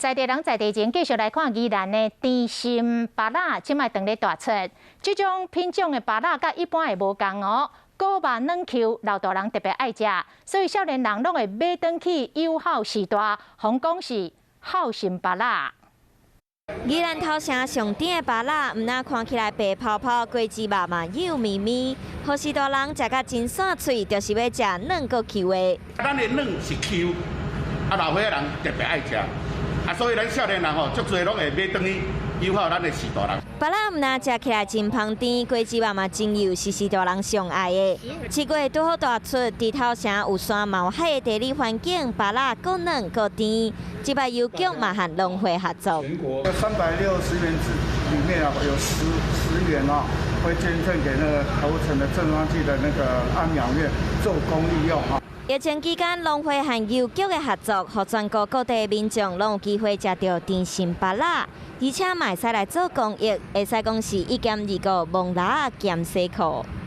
在地人在地情，繼續來看宜蘭的甜心芭樂，這擺當咧大出。這種品種的芭樂佮一般的無仝哦，果肉軟 Q，老大人特別愛食，所以少年人攏會買轉去友好序大，予人講是孝心芭樂。宜蘭頭城上甜的芭樂，毋但看起來白泡泡，果子肉嘛幼咪咪，予序大人食甲真散喙，就是欲食軟閣 Q 的。咱的軟是 Q，啊老歲仔人特別愛食。啊，所以咱少年人吼，足濟攏會買轉去友好咱的序大人。芭樂毋但食起來真芳甜，果子肉嘛真幼，是序大人上愛的。7月拄好大出，佇頭城有山嘛有海的地理環境，芭樂閣軟閣甜。這擺郵局嘛和農會合作。360元紙裡面啊，有10元哦，會捐贈給那個頭城的正方記的那個安養院做公益用哈。疫情期間，農會和郵局的合作，予全國各地民眾攏有機會食著甜心芭樂，而且嘛會使來做公益，會使講是一兼二顧，亡老兼洗褲。